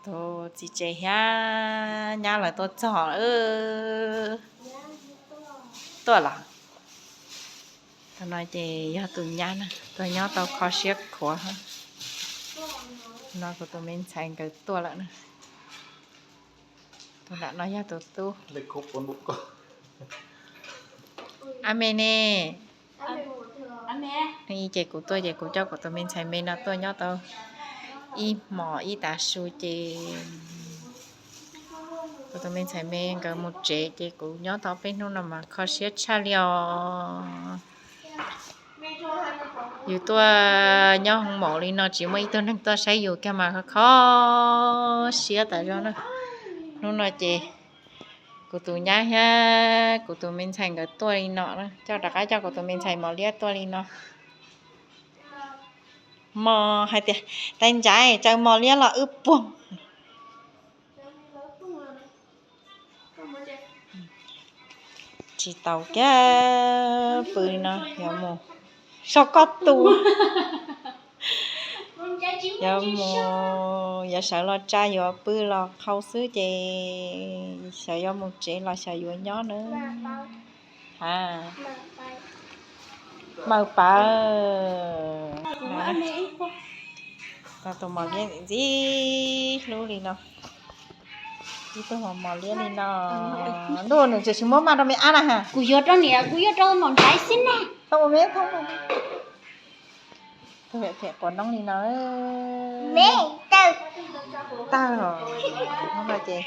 Tus txiv tsev thiab nyab lawv tuaj txog. Tuaj los? Tus no ces yog tus nyab na, tuaj nyob tau kho siab khuav. No kuv tus me ntxhais nkawd tuaj lawm na. Tus nram no yog tus tub. Ab me ne. Ces kuv tuaj ces kuv coj kuv tus me ntxhais me no tuaj nyob tau ib hmos ib tav su ces kuv tus me ntxhais me nkawd mus tsev ces kuv nyob tau peb hnub no mas kho siab tshaj li os. Yus tuaj nyob hoo maum li no tsis muaj ib tug neeg tuaj saib yus kiag mas kho siab tas zog na. Hnub no ces kuv tus nyab thiab kuv tus me ntxhais nkawd tuaj li no, coj rov qab coj kuv tus me ntxhais mos liab tuaj li no. Mos hais tias, tais ntsav tsaws mos liab los wb puag. Tsis tau kiag pw no, yuav mus soj koj tus. Yuav mus, yuav sawv los tsa yuav pw los qhau xwb ces xyov yuav mus tsev los xyov yuav nyob na. Maws pawv. Tau tus mos liab ntxim ntxim hlub li no. Ib tug mos mos liab li no. Ntuj, nws tseem tsis muab maj rau me ab na ha. Kuv yuav rau niam, kuv yuav rau maum ntaiv xwb na. Tus phem phem quav noob li no. Tawg os. Hnub no ces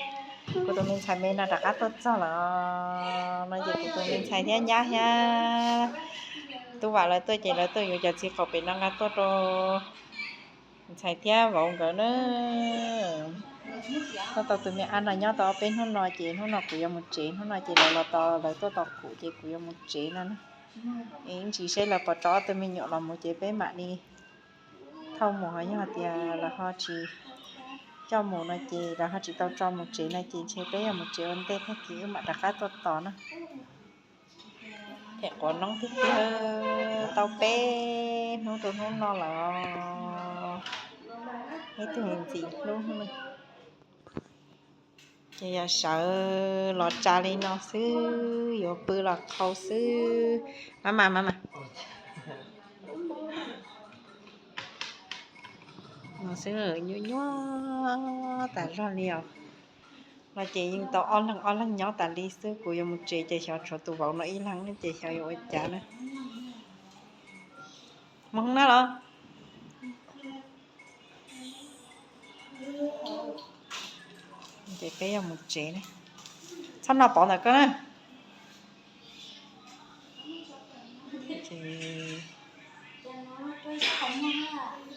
kuv tus me ntxhais me no rov qab tuaj txog lawm no ces kuv tus me ntxhais thiab nyab thiab tub vam lawv tuaj ces lawv tuaj yuav cov txiv qaum pem no nqa tuaj rau ntxhais thiab vauv nkawd na. Tuaj tau tus me ab no nyob tau ob peb hnub no ces hnub no kuv yuav mus tsev, hnub no ces lawv los tos, lawv tuaj tos kuv ces kuv yuav mus tsev no na. Es ntsis seb lawv puas tso ob tug me nyuam los mus ces peb mam li thauj mus, ho yog tias lawv ho tsis coj mus no ces lawv ho tsis tau tso mus tsev no ces ntshe peb yuav mus tsev ua ntej, tag kis wb mam rov qab tuaj tos na. Phem quav noob tiag tiag, tau peb hnub rau hnub no lawm. Ib tug ntxim hlub. Ces yog sawv los tsa li no xwb, yuav pw los qhau xwb. Mama, mama. No xwb, nyuaj nyuaj tas zog li os. No ces yeej tau ob leeg ob leeg nyob tas li xwb, kuv yuav mus tsev ces xyov tshuav tus vauv no ib leeg ces xyov yuav ua cas na. Mus hoob na los? Ces peb yuav mus tsev na. Txhob noj pov ntawm koj na.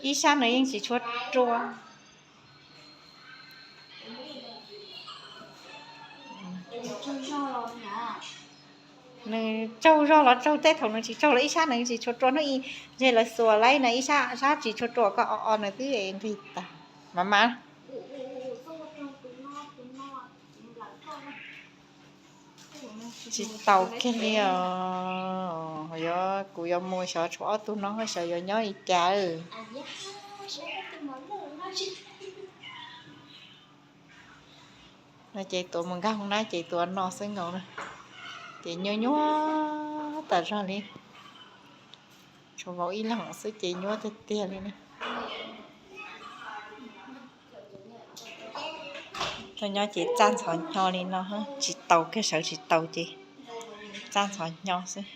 Ib sab nws yeej tsis tshua rua. Nws tsaug zog los tsaug, tej thaum nws tsis tsaug los ib sab nws tsis tshua rua. Hnub ib ntshe lawv xuas laib na, ib sab, sab tsis tshua rua, koj o o nws twb nqig tag. Mama. Tsis tau kiag li os. Yog kuv yuav mus xyov tshuav ob tug no xyov yuav nyob li cas. No ces tuav mus nkag hoob na ces tuav no xwb nkaus na. Ces nyuaj nyuaj tas zog li. Tshuav vauv ib leeg xwb ces nyuaj tiag tiag li na. Tuaj nyob ces txaj ntxhov hnyo li no, tsis tau kiag, sawv tsis tau ces txaj ntxhov hnyo xwb.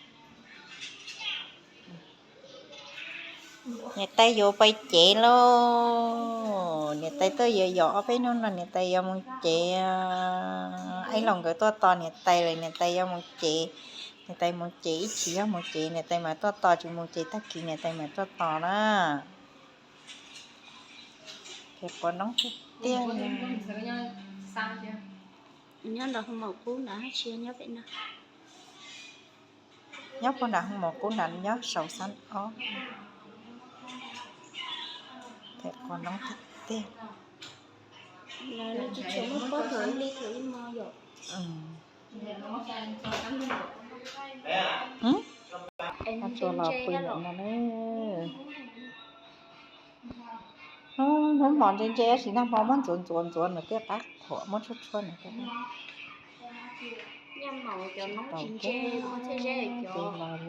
Niam tais yuav pais cev lauj. Niam tais tuaj yuav yos ob peb hnub no niam tais yuav mus cev. Aib Loos nkawd tuaj tos niam tais lawm, niam tais yuav mus cev. Niam tais mus cev ib chim yog mus cev, niam tais mam tuaj tos, tsis mus cev tag kis niam tais mam tuaj tos na. Ces quav noob tiag tiag. Nyob nram hoo maum qub nrad, tsis nyob pem no. Nyob puag nram hoo maum qub nrad, nyob saum xab ob. Ces quav noob tiag tiag. Ob tug los pw ntawm no na. Hnub hmo ntse ntse tab sis nag hmo muab ntxuav ntxuav ntxuav nws thiaj qab qhuav, muab tshuab tshuab nws thiaj qab qhuav. Ces los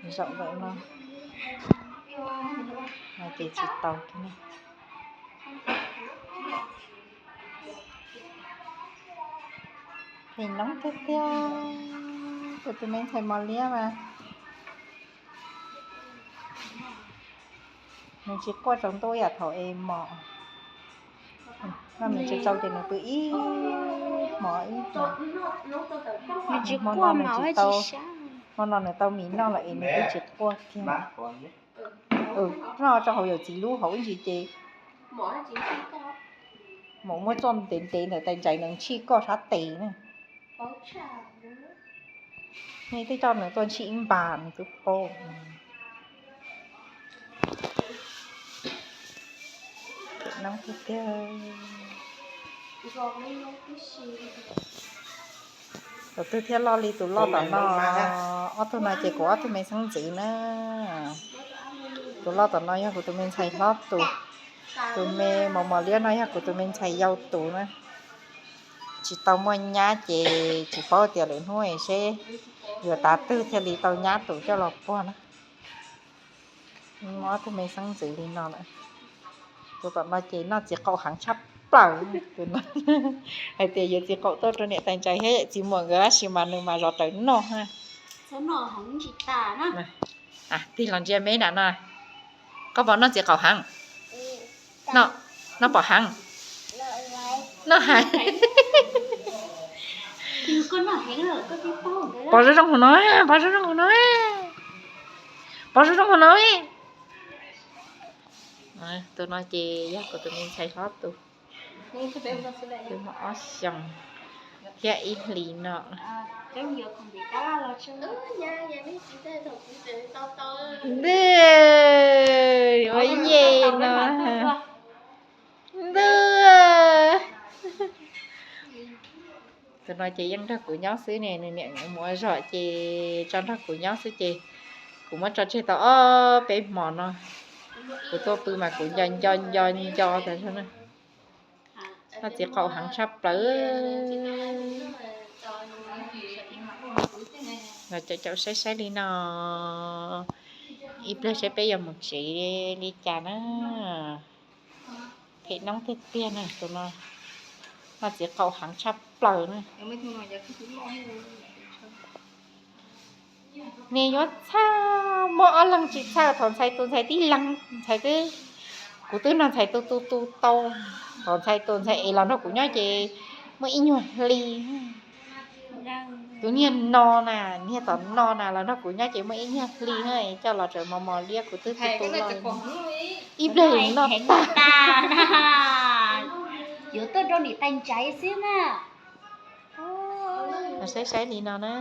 li zaum ntawm no, no ces tsis tau kiag ne. Phem noob tiag tiag, kuv tus me ntxhais mos liab mas nws tsis quaj tsaus ntuj yam thaum es mos. Noj mis tsau tsau ces nws pw ib hmos ib hmos. Nws tsis quaj mas nws tsis tau, hmo no nws tau mis noj lawm es nws twb tsis quaj kiag. Noj rau hauv yawm txiv lub hauv ib ntsis ces mus muab txoj ntev ntev ntawm tais ntsais nws ntshij koj sab tes na. Nej twb coj nws tuaj ntshij ib npas nws twb paub. Phem noob tiag tiag. Tus twg thiaj loj li tus loj tom no? Ob tug no ces kuv ob tug me xeeb ntxwv na. Tus loj tom no yog kuv tus me ntxhais hlob tus, tus me mos mos liab no yog kuv tus me ntxhais yau tus na. Tsis tau muaj nyab ces tsis paub tias lwm hnub seb yuav tav twg thiaj li tau nyab tus coj los puag na. Muab ob tug me xeeb ntxwv li no lawm. Tus tom no ces noj txiv qaum heev tshaj plaws. Tus no hais tias yuav txiv qaum tuaj rau niam tais ntsais thiab txiv muam nkawd tab sis mas nws mas zov rawv noj. Tig los ntsia me na no. Koj puas noj txiv qaum heev? Noj pom heev? Noj heev. Pov zoo zoo hauv no, pov zoo zoo hauv no, pov zoo zoo hauv no. Tus no ces yog kuv tus me ntxhais hlob tus, twb muaj ob xyoos thiab ib hlis no. Ntuj, ua yej no. Ntuj, tus no ces yeej nrog kuv nyob xwb ne, nws niam mus ua zog ces tso nrog kuv nyob xwb ces kuv muab tso tseg tau ob peb hmo no. Kuv tuaj pw mas kuv nco nco nco nco tas zog na. Noj txiv qaum heev tshaj plaws. Los caum caum saib saib li no, ib pliag saib peb yuav mus tsev li cas na. Phem noob tiag tiag na tus no, noj txiv qaum heev tshaj plaws na. Nws yuav txhawj, muaj ob leeg tsis txhawj, thaum ntxhais tus ntxhais tib leeg, ntxhais twb, kuv twb nrog ntxhais tu tu tu tau, thaum ntxhais tus ntxhais es los nrog kuv nyob ces muaj ib nyuag hli. Tus niag no na, niag tom no na los nrog kuv nyob ces muaj ib nyuag hli na, coj los tseem mos mos liab kuv twb tu tu los. Ib pliag noj tag. Yuav tuaj rau niam tais ntsais xwb na. Saib saib li no na.